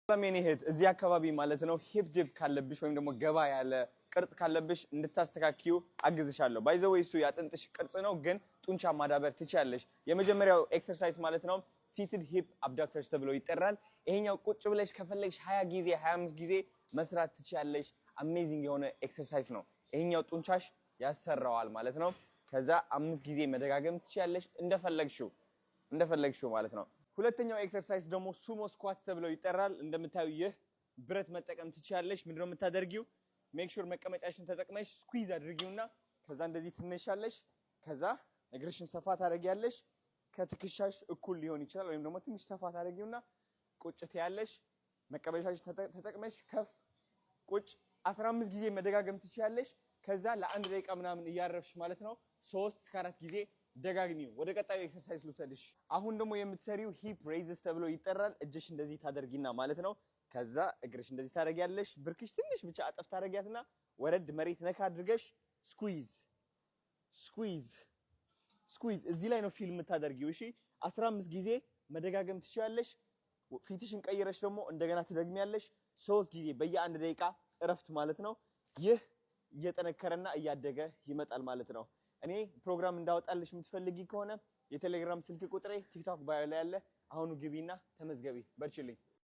ሰላም የኔ እህት፣ እዚህ አካባቢ ማለት ነው hip dip ካለብሽ ወይም ደግሞ ገባ ያለ ቅርጽ ካለብሽ እንድታስተካክዩ አግዝሻለሁ። By the way፣ እሱ የአጥንትሽ ቅርጽ ነው፣ ግን ጡንቻ ማዳበር ትችያለሽ። የመጀመሪያው exercise ማለት ነው seated hip abductors ተብሎ ይጠራል። ይሄኛው ቁጭ ብለሽ ከፈለግሽ 20 ጊዜ፣ 25 ጊዜ መስራት ትችያለሽ። Amazing የሆነ exercise ነው። ይሄኛው ጡንቻሽ ያሰራዋል ማለት ነው። ከዛ 5 ጊዜ መደጋገም ትችያለሽ፣ እንደፈለግሽው እንደፈለግሽው ማለት ነው። ሁለተኛው exercise ደግሞ sumo squats ተብሎ ይጠራል። እንደምታዩ ይህ ብረት መጠቀም ትችያለሽ። ምንድነው የምታደርጊው? Make sure መቀመጫሽን ተጠቅመሽ squeeze አድርጊውና ከዛ እንደዚህ ትነሻለሽ። ከዛ እግርሽን ሰፋ ታደርጊያለሽ። ከትከሻሽ እኩል ሊሆን ይችላል፣ ወይም ደግሞ ትንሽ ሰፋ ታደርጊውና ቁጭ ትያለሽ። መቀመጫሽን ተጠቅመሽ ከፍ ቁጭ 15 ጊዜ መደጋገም ትችያለሽ። ከዛ ለአንድ ደቂቃ ምናምን እያረፍሽ ማለት ነው 3 እስከ 4 ጊዜ ደጋግሚው። ወደ ቀጣዩ exercise ልውሰድሽ። አሁን ደግሞ የምትሰሪው hip raises ተብሎ ይጠራል። እጅሽ እንደዚህ ታደርጊና ማለት ነው፣ ከዛ እግርሽ እንደዚህ ታደርጊያለሽ። ብርክሽ ትንሽ ብቻ አጠፍ ታደርጊያትና ወረድ መሬት ነካ አድርገሽ squeeze, squeeze, squeeze። እዚህ ላይ ነው feel የምታደርጊው። እሺ፣ 15 ጊዜ መደጋገም ትችያለሽ። ፊትሽን ቀይረሽ ደግሞ እንደገና ትደግሚያለሽ። 3 ጊዜ በየአንድ ደቂቃ እረፍት ማለት ነው። ይህ እየጠነከረና እያደገ ይመጣል ማለት ነው። እኔ ፕሮግራም እንዳወጣልሽ የምትፈልጊ ከሆነ የቴሌግራም ስልክ ቁጥሬ ቲክቶክ bio ላይ ያለ፣ አሁኑ ግቢና ተመዝገቢ። በርችልኝ።